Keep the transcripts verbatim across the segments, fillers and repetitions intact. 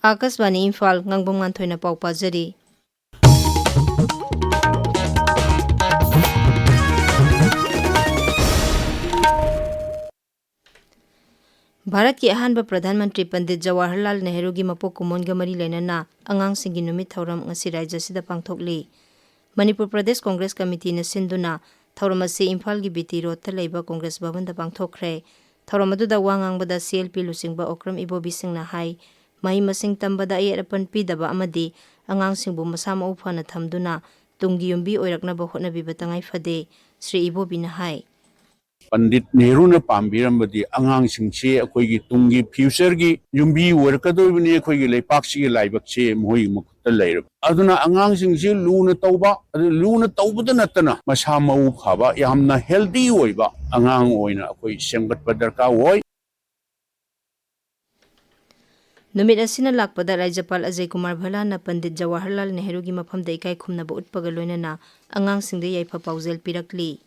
ꯑꯥꯀꯥꯁꯕꯥꯅꯤ ꯏꯝꯐꯥꯜ, ꯉꯥꯡꯕꯝ ꯉꯥꯟꯊꯣꯏꯅ ꯄꯥꯎ ꯄꯥꯖꯔꯤ꯫ ꯚꯥꯔꯠꯀꯤ ꯑꯍꯥꯟꯕ ꯄ꯭ꯔꯙꯥꯟ ꯃꯟꯇ꯭ꯔꯤ ꯄꯟꯗꯤꯠ ꯖꯋꯥꯍꯔꯂꯥꯜ ꯅꯦꯍꯔꯨꯒꯤ ꯃꯄꯣꯛ ꯀꯨꯝꯑꯣꯟꯒ ꯃꯔꯤ ꯂꯩꯅꯅ ꯑꯉꯥꯡꯁꯤꯡꯒꯤ ꯅꯨꯃꯤꯠ ꯊꯧꯔꯝ ꯉꯁꯤ ꯔꯥꯖ꯭ꯌ ꯑꯁꯤꯗ ꯄꯥꯡꯊꯣꯛꯂꯤ꯫ ꯃꯅꯤꯄꯨꯔ ꯄ꯭ꯔꯗꯦꯁ ꯀꯣꯡꯒ꯭ꯔꯦꯁ ꯀꯃꯤꯇꯤꯅ ꯁꯤꯟꯗꯨꯅ ꯊꯧꯔꯝ ꯑꯁꯤ ꯏꯝꯐꯥꯜꯒꯤ ꯕꯤ ꯇꯤ ꯔꯣꯗꯇ ꯂꯩꯕ ꯀꯣꯡꯒ꯭ꯔꯦꯁ ꯚꯕꯟꯗ ꯄꯥꯡꯊꯣꯛꯈ꯭ꯔꯦ꯫ ꯊꯧꯔꯝ ꯑꯗꯨꯗ ꯋꯥ ꯉꯥꯡꯕꯗ ꯁꯤ ꯑꯦꯜ ꯄꯤ ꯂꯨꯆꯤꯡꯕ ꯑꯣꯀ꯭ꯔꯝ ꯏꯕꯣꯕꯤꯁꯤꯡꯅ ꯍꯥꯏ, ꯃꯍꯩ ꯃꯁꯤꯡ ꯇꯝꯕꯗ ꯑꯌꯦꯠ ꯑꯄꯟ ꯄꯤꯗꯕ ꯑꯃꯗꯤ ꯑꯉꯥꯡꯁꯤꯡꯕꯨ ꯃꯁꯥ ꯃꯎ ꯐꯅ ꯊꯝꯗꯨꯅ ꯇꯨꯡꯒꯤ ꯌꯨꯝꯕꯤ ꯑꯣꯏꯔꯛꯅꯕ ꯍꯣꯠꯅꯕꯤꯕ ꯇꯉꯥꯏ ꯐꯗꯦ꯫ ꯁ꯭ꯔꯤ ꯏꯕꯣꯕꯤꯅ ꯍꯥꯏ꯫ ꯄꯟꯗꯤꯠ ꯅꯦꯍꯔꯨꯅ ꯄꯥꯝꯕꯤꯔꯝꯕꯗꯤ ꯑꯉꯥꯡꯁꯤꯡꯁꯤ ꯑꯩꯈꯣꯏꯒꯤ ꯇꯨꯡꯒꯤ ꯐ꯭ꯌꯨꯆꯔꯒꯤ ꯌꯨꯝꯕꯤ ꯑꯣꯏꯔꯛꯀꯗꯧꯔꯤꯕꯅꯤ, ꯑꯩꯈꯣꯏꯒꯤ ꯂꯩꯄꯥꯛꯁꯤꯒꯤ ꯂꯥꯏꯕꯛꯁꯤ ꯃꯈꯣꯏꯒꯤ ꯃꯈꯨꯠꯇ ꯂꯩꯔꯕ꯫ ꯑꯗꯨꯅ ꯑꯉꯥꯡꯁꯤꯡꯁꯤ ꯂꯨꯅ ꯇꯧꯕ, ꯑꯗꯨ ꯂꯨꯅ ꯇꯧꯕꯗ ꯅꯠꯇꯅ ꯃꯁꯥ ꯃꯎ ꯐꯕ, ꯌꯥꯝꯅ ꯍꯦꯜꯗꯤ ꯑꯣꯏꯕ ꯑꯉꯥꯡ ꯑꯣꯏꯅ ꯑꯩꯈꯣꯏ ꯁꯦꯝꯒꯠꯄ ꯗꯔꯀꯥꯔ ꯑꯣꯏ꯫ ꯅꯨꯃꯤꯠ ꯑꯁꯤꯅ ꯂꯥꯛꯄꯗ ꯔꯥꯖ꯭ꯌꯄꯥꯜ ꯑꯖꯌ ꯀꯨꯃꯥꯔ ꯚꯜꯂꯥꯅ ꯄꯟꯗꯤꯠ ꯖꯋꯥꯍꯔꯂꯥꯜ ꯅꯦꯍꯔꯨꯒꯤ ꯃꯐꯝꯗ ꯏꯀꯥꯏ ꯈꯨꯝꯅꯕ ꯎꯠꯄꯒ ꯂꯣꯏꯅꯅ ꯑꯉꯥꯡꯁꯤꯡꯗ ꯌꯥꯏꯐ ꯄꯥꯎꯖꯦꯜ ꯄꯤꯔꯛꯂꯤ꯫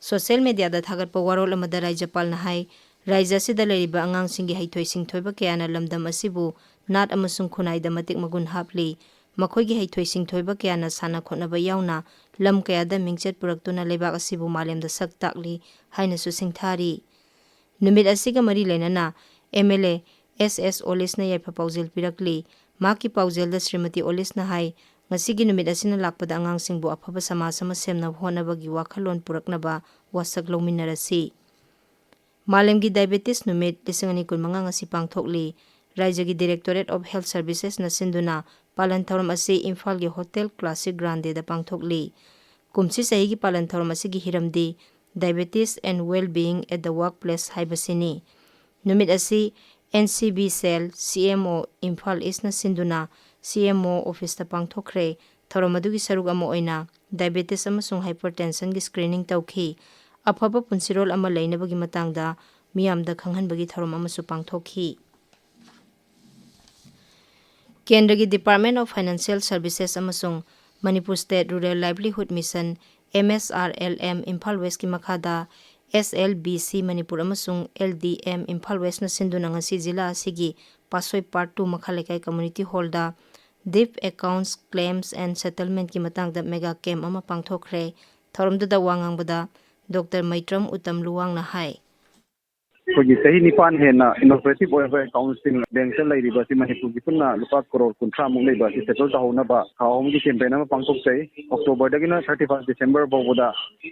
ꯁꯣꯁꯤꯌꯦꯜ ꯃꯦꯗꯤꯌꯥꯗ ꯊꯥꯒꯠꯄ ꯋꯥꯔꯣꯜ ꯑꯃꯗ ꯔꯥꯖ꯭ꯌꯄꯥꯜꯅ ꯍꯥꯏ, ꯔꯥꯖ꯭ꯌ ꯑꯁꯤꯗ ꯂꯩꯔꯤꯕ ꯑꯉꯥꯡꯁꯤꯡꯒꯤ ꯍꯩꯊꯣꯏ ꯁꯤꯡꯊꯣꯏꯕ ꯀꯌꯥꯅ ꯂꯝꯗꯝ ꯑꯁꯤꯕꯨ ꯅꯥꯠ ꯑꯃꯁꯨꯡ ꯈꯨꯟꯅꯥꯏꯗ ꯃꯇꯤꯛ ꯃꯒꯨꯟ ꯍꯥꯞꯂꯤ꯫ ꯃꯈꯣꯏꯒꯤ ꯍꯩꯊꯣꯏ ꯁꯤꯡꯊꯣꯏꯕ ꯀꯌꯥꯅ ꯁꯥꯟꯅ ꯈꯣꯠꯅꯕ ꯌꯥꯎꯅ ꯂꯝ ꯀꯌꯥꯗ ꯃꯤꯡꯆꯠ ꯄꯨꯔꯛꯇꯨꯅ ꯂꯩꯕꯥꯛ ꯑꯁꯤꯕꯨ ꯃꯥꯂꯦꯝꯗ ꯁꯛ ꯇꯥꯛꯂꯤ ꯍꯥꯏꯅꯁꯨ ꯁꯤꯡꯊꯥꯔꯤ꯫ ꯅꯨꯃꯤꯠ ꯑꯁꯤꯒ ꯃꯔꯤ ꯂꯩꯅꯅ ꯑꯦꯝ ꯑꯦꯜ ꯑꯦ ꯑꯦꯁ ꯑꯦꯁ ꯑꯣꯂꯤꯁꯅ ꯌꯥꯏꯐ ꯄꯥꯎꯖꯦꯜ ꯄꯤꯔꯛꯂꯤ꯫ ꯃꯍꯥꯛꯀꯤ ꯄꯥꯎꯖꯦꯜꯗ ꯁ꯭ꯔꯤꯃꯇꯤ ꯑꯣꯂꯤꯁꯅ ꯍꯥꯏ, ꯉꯁꯤꯒꯤ ꯅꯨꯃꯤꯠ ꯑꯁꯤꯅ ꯂꯥꯛꯄꯗ ꯑꯉꯥꯡꯁꯤꯡꯕꯨ ꯑꯐꯕ ꯁꯃꯥꯖ ꯑꯃ ꯁꯦꯝꯅꯕ ꯍꯣꯠꯅꯕꯒꯤ ꯋꯥꯈꯜꯂꯣꯟ ꯄꯨꯔꯛꯅꯕ ꯋꯥꯁꯛ ꯂꯧꯃꯤꯟꯅꯔꯁꯤ꯫ ꯃꯥꯂꯦꯝꯒꯤ ꯗꯥꯏꯕꯦꯇꯤꯁ ꯅꯨꯃꯤꯠ ꯂꯤꯁꯤꯡ ꯑꯅꯤ ꯀꯨꯟꯃꯉꯥ ꯉꯁꯤ ꯄꯥꯡꯊꯣꯛꯂꯤ꯫ ꯔꯥꯏꯖ꯭ꯌꯒꯤ Directorate of Health Servicesꯅ ꯁꯤꯟꯗꯨꯅ ꯄꯥꯂꯟ ꯊꯧꯔꯝ ꯑꯁꯤ ꯏꯝꯐꯥꯜꯒꯤ ꯍꯣꯇꯦꯜ ꯀ꯭ꯂꯥꯁꯤꯛ ꯒ꯭ꯔꯥꯟꯗꯦꯗ ꯄꯥꯡꯊꯣꯛꯂꯤ꯫ ꯀꯨꯝꯁꯤ ꯆꯍꯤꯒꯤ ꯄꯥꯂꯟ ꯊꯧꯔꯝ ꯑꯁꯤꯒꯤ ꯍꯤꯔꯝꯗꯤ Diabetes and Well-being at the Workplace ꯍꯥꯏꯕꯁꯤꯅꯤ꯫ ꯅꯨꯃꯤꯠ ꯑꯁꯤ N C B cell, C M O Imphal ꯏꯁꯅ ꯁꯤꯟꯗꯨꯅ C M O ꯑꯣꯐꯤꯁꯇ ꯄꯥꯡꯊꯣꯛꯈ꯭ꯔꯦ꯫ ꯊꯧꯔꯝ ꯑꯗꯨꯒꯤ ꯁꯔꯨꯛ ꯑꯃ ꯑꯣꯏꯅ ꯗꯥꯏꯕꯦꯇꯤꯁ ꯑꯃꯁꯨꯡ ꯍꯥꯏꯄꯔꯇꯦꯟꯁꯟꯒꯤ ꯁ꯭ꯀ꯭ꯔꯤꯅꯤꯡ ꯇꯧꯈꯤ꯫ ꯑꯐꯕ ꯄꯨꯟꯁꯤꯔꯣꯜ ꯑꯃ ꯂꯩꯅꯕꯒꯤ ꯃꯇꯥꯡꯗ ꯃꯤꯌꯥꯝꯗ ꯈꯪꯍꯟꯕꯒꯤ ꯊꯧꯔꯝ ꯑꯃꯁꯨ ꯄꯥꯡꯊꯣꯛꯈꯤ꯫ ꯀꯦꯟꯗ꯭ꯔꯒꯤ Department of Financial Services ꯑꯃꯁꯨꯡ Manipur State Rural Livelihood Mission, M S R L M, Imphal ꯋꯦꯁꯀꯤ ꯃꯈꯥꯗ ꯑꯦꯁ ꯑꯦꯜ ꯕꯤ ꯁꯤ ꯃꯅꯤꯄꯨꯔ ꯑꯃꯁꯨꯡ ꯑꯦꯜ ꯗꯤ ꯑꯦꯝ ꯏꯝꯐꯥꯜ ꯋꯦꯁꯅ ꯁꯤꯟꯗꯨꯅ ꯉꯁꯤ ꯖꯤꯂꯥ ꯑꯁꯤꯒꯤ ꯄꯥꯠꯁꯣꯏ ꯄꯥꯔꯠ ꯇꯨ ꯃꯈꯥ ꯂꯩꯀꯥꯏ ꯀꯝꯃ꯭ꯌꯨꯅꯤꯇꯤ ꯍꯣꯜꯗ Debt Accounts, Claims and Settlementꯀꯤ ꯃꯇꯥꯡꯗ ꯃꯦꯒꯥ ꯀꯦꯝꯞ ꯑꯃ ꯄꯥꯡꯊꯣꯛꯈ꯭ꯔꯦ꯫ ꯊꯧꯔꯝꯗꯨꯗ ꯋꯥ ꯉꯥꯡꯕꯗ ꯗꯣꯛꯇꯔ ꯃꯩꯇ꯭ꯔꯝ ꯎꯇꯝ ꯂꯨꯋꯥꯡꯅ ꯍꯥꯏ꯫ ꯑꯩꯈꯣꯏꯒꯤ ꯆꯍꯤ ꯅꯤꯄꯥꯟ ꯍꯦꯟꯅ ꯏꯅꯣꯄꯔꯦꯇꯤꯚ ꯑꯣꯏꯔꯕ ꯑꯦꯀꯥꯎꯟꯁꯤꯡ ꯕꯦꯡꯛꯇ ꯂꯩꯔꯤꯕ ꯑꯁꯤ ꯃꯅꯤꯄꯨꯔꯒꯤ ꯄꯨꯟꯅ ꯂꯨꯄꯥ ꯀꯔꯣꯔ ꯀꯨꯟꯊ꯭ꯔꯥꯃꯨꯛ ꯂꯩꯕ ꯑꯁꯤ ꯁꯦꯇꯜ ꯇꯧꯍꯧꯅꯕ ꯊꯥ ꯑꯍꯨꯝꯒꯤ ꯀꯦꯝꯄꯦꯟ ꯑꯃ ꯄꯥꯡꯊꯣꯛꯆꯩ꯫ ꯑꯣꯛꯇꯣꯕꯔꯗꯒꯤꯅ ꯊꯥꯔꯇꯤ ꯐꯥꯏꯚ ꯗꯤꯁꯦꯝꯕꯔ ꯐꯥꯎꯕꯗ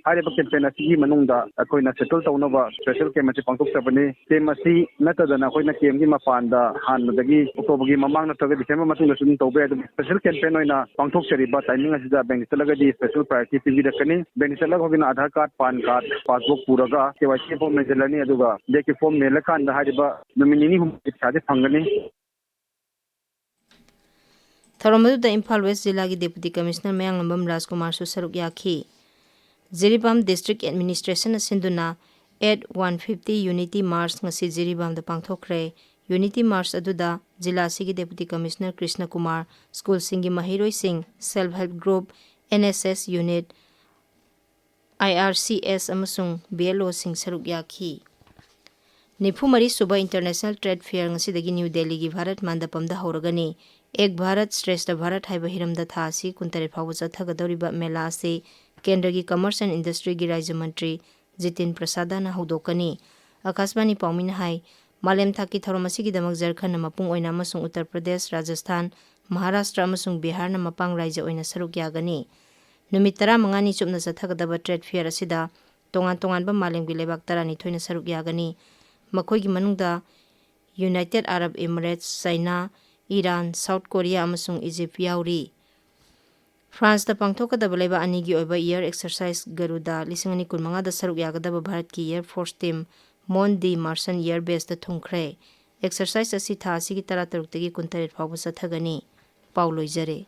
ꯍꯥꯏꯔꯤꯕ ꯀꯦꯝꯄꯦꯟ ꯑꯁꯤꯒꯤ ꯃꯅꯨꯡꯗ ꯑꯩꯈꯣꯏꯅ ꯁꯦꯇꯜ ꯇꯧꯅꯕ ꯁ꯭ꯄꯦꯁꯦꯜ ꯀꯦꯝ ꯑꯁꯤ ꯄꯥꯡꯊꯣꯛꯆꯕꯅꯤ꯫ ꯀꯦꯝ ꯑꯁꯤ ꯅꯠꯇꯗꯅ ꯑꯩꯈꯣꯏꯅ ꯀꯦꯝꯒꯤ ꯃꯄꯥꯟꯗ ꯍꯥꯟꯕꯗꯒꯤ ꯑꯣꯛꯇꯣꯕꯔꯒꯤ ꯃꯃꯥꯡ ꯅꯠꯇ꯭ꯔꯒ ꯗꯤꯁꯦꯝꯕꯔ ꯃꯇꯨꯡꯗꯁꯨ ꯑꯗꯨꯝ ꯇꯧꯕ ꯌꯥꯏ꯫ ꯑꯗꯨꯕꯨ ꯁ꯭ꯄꯦꯁꯦꯜ ꯀꯦꯝꯄꯦꯟ ꯑꯣꯏꯅ ꯄꯥꯡꯊꯣꯛꯆꯔꯤꯕ ꯇꯥꯏꯃꯤꯡ ꯑꯁꯤꯗ ꯕꯦꯡꯛ ꯆꯠꯂꯒꯗꯤ ꯁ꯭ꯄꯦꯁꯦꯜ ꯄ꯭ꯔꯥꯏꯌꯣꯔꯤꯇꯤ ꯄꯤꯕꯤꯔꯛꯀꯅꯤ꯫ ꯕꯦꯡꯛ ꯆꯠꯂꯒ ꯑꯩꯈꯣꯏꯒꯤꯅ Aadhaar card, PAN card, passbook ꯄꯨꯔꯒ ꯀꯦ ꯋꯥꯏ ꯁꯤ ꯐꯣꯔꯝ ꯃꯦꯟꯁꯤꯜꯂꯅꯤ꯫ ꯑꯗꯨꯒ ꯕꯦꯡꯛꯀꯤ ꯐꯣꯔꯝ ꯃꯦꯜꯂꯀꯥꯟꯗ ꯍꯥꯏꯔꯤꯕ ꯅꯨꯃꯤꯠ ꯅꯤꯅꯤ ꯍꯨꯝꯅꯤꯒꯤ ꯄꯩꯁꯥꯁꯦ ꯐꯪꯒꯅꯤ꯫ ꯊꯧꯔꯝ ꯑꯗꯨꯗ ꯏꯝꯐꯥꯜ ꯋꯦꯁ ꯖꯤꯂꯥꯒꯤ ꯗꯦꯄꯨꯇꯤ ꯀꯃꯤꯁꯅꯔ ꯃꯌꯥꯡꯂꯝꯕꯝ ꯔꯥꯖꯀꯨꯃꯥꯔꯁꯨ ꯁꯔꯨꯛ ꯌꯥꯈꯤ꯫ ꯖꯤꯔꯤꯕꯥꯝ ꯗꯤꯁꯇ꯭ꯔꯤꯛ ꯑꯦꯗꯃꯤꯅꯤꯁꯇ꯭ꯔꯦꯁꯟꯅ ꯁꯤꯟꯗꯨꯅ at one fifty unity march ꯉꯁꯤ ꯖꯤꯔꯤꯕꯥꯝꯗ ꯄꯥꯡꯊꯣꯛꯈ꯭ꯔꯦ꯫ ꯌꯨꯅꯤꯇꯤ ꯃꯥꯔꯆ ꯑꯗꯨꯗ ꯖꯤꯂꯥ ꯑꯁꯤꯒꯤ ꯗꯦꯄꯨꯇꯤ ꯀꯃꯤꯁꯅꯔ ꯀ꯭ꯔꯤꯁꯅ ꯀꯨꯃꯥꯔ, ꯁ꯭ꯀꯨꯜꯁꯤꯡꯒꯤ ꯃꯍꯩꯔꯣꯏꯁꯤꯡ, self help group, N S S unit, I R C S ꯑꯃꯁꯨꯡ ꯕꯤ ꯑꯦꯜ ꯑꯣꯁꯤꯡ ꯁꯔꯨꯛ ꯌꯥꯈꯤ꯫ ꯅꯤꯐꯨ ꯃꯔꯤ ꯁꯨꯕ ꯏꯟꯇꯔꯅꯦꯁꯅꯦꯜ ꯇ꯭ꯔꯦꯗ ꯐꯤꯌꯔ ꯉꯁꯤꯗꯒꯤ ꯅ꯭ꯌꯨ ꯗꯦꯜꯂꯤꯒꯤ ꯚꯥꯔꯠ ꯃꯟꯗꯄꯝꯗ ꯍꯧꯔꯒꯅꯤ꯫ ꯑꯦꯛ ꯚꯥꯔꯠ ꯁ꯭ꯔꯦꯁꯊ ꯚꯥꯔꯠ ꯍꯥꯏꯕ ꯍꯤꯔꯝꯗ ꯊꯥ ꯑꯁꯤ ꯀꯨꯟꯇꯔꯦꯠ ꯐꯥꯎꯕ ꯆꯠꯊꯒꯗꯧꯔꯤꯕ ꯃꯦꯂꯥ ꯑꯁꯤ ꯀꯦꯟꯗ꯭ꯔꯒꯤ ꯀꯃꯔꯁ ꯑꯦꯟ ꯏꯟꯗꯁꯇ꯭ꯔꯤꯒꯤ ꯔꯥꯖ꯭ꯌ ꯃꯟꯇ꯭ꯔꯤ ꯖꯤꯇꯤꯟ ꯄ꯭ꯔꯁꯥꯗꯅ ꯍꯧꯗꯣꯛꯀꯅꯤ꯫ ꯑꯀꯥꯁꯕꯥꯅꯤ ꯄꯥꯎꯃꯤꯅ ꯍꯥꯏ, ꯃꯥꯂꯦꯝ ꯊꯥꯛꯀꯤ ꯊꯧꯔꯝ ꯑꯁꯤꯒꯤꯗꯃꯛ ꯖꯔꯈꯟꯗ ꯃꯄꯨꯡ ꯑꯣꯏꯅ ꯑꯃꯁꯨꯡ ꯎꯠꯇꯔ ꯄ꯭ꯔꯗꯦꯁ, ꯔꯥꯖꯁꯊꯥꯟ, ꯃꯍꯥꯔꯥꯁꯇ꯭ꯔ ꯑꯃꯁꯨꯡ ꯕꯤꯍꯥꯔꯅ ꯃꯄꯥꯡ ꯔꯥꯏꯖ꯭ꯌ ꯑꯣꯏꯅ ꯁꯔꯨꯛ ꯌꯥꯒꯅꯤ꯫ ꯅꯨꯃꯤꯠ ꯇꯔꯥꯃꯉꯥꯅꯤ ꯆꯨꯞꯅ ꯆꯠꯊꯒꯗꯕ ꯇ꯭ꯔꯦꯗ ꯐꯤꯌꯔ ꯑꯁꯤꯗ ꯇꯣꯉꯥꯟ ꯇꯣꯉꯥꯟꯕ ꯃꯥꯂꯦꯝꯒꯤ ꯂꯩꯕꯥꯛ ꯇꯔꯥꯅꯤꯊꯣꯏꯅ ꯁꯔꯨꯛ ꯌꯥꯒꯅꯤ꯫ ꯃꯈꯣꯏꯒꯤ ꯃꯅꯨꯡꯗ United Arab Emirates, China, Iran, South Korea ꯑꯃꯁꯨꯡ ꯏꯖꯤꯞ ꯌꯥꯎꯔꯤ꯫ ꯐ꯭ꯔꯥꯟꯁꯇ ꯄꯥꯡꯊꯣꯛꯀꯗꯕ ꯂꯩꯕꯥꯛ ꯑꯅꯤꯒꯤ ꯑꯣꯏꯕ ꯏꯌꯔ ꯑꯦꯛꯁꯔꯁꯥꯏꯖ ꯒꯔꯨꯗꯥ ꯂꯤꯁꯤꯡ ꯑꯅꯤ ꯀꯨꯟꯃꯉꯥꯗ ꯁꯔꯨꯛ ꯌꯥꯒꯗꯕ ꯚꯥꯔꯠꯀꯤ ꯏꯌꯔ ꯐꯣꯔꯁ ꯇꯤꯝ ꯃꯣꯟ ꯗꯤ ꯃꯥꯔꯁꯟ ꯏꯌꯔ ꯕꯦꯁꯇ ꯊꯨꯡꯈ꯭ꯔꯦ꯫ ꯑꯦꯛꯁꯔꯁꯥꯏꯖ ꯑꯁꯤ ꯊꯥ ꯑꯁꯤꯒꯤ ꯇꯔꯥꯇꯔꯨꯛꯇꯒꯤ ꯀꯨꯟꯇꯔꯦꯠ ꯐꯥꯎꯕ ꯆꯠꯊꯒꯅꯤ꯫ ꯄꯥꯎ ꯂꯣꯏꯖꯔꯦ꯫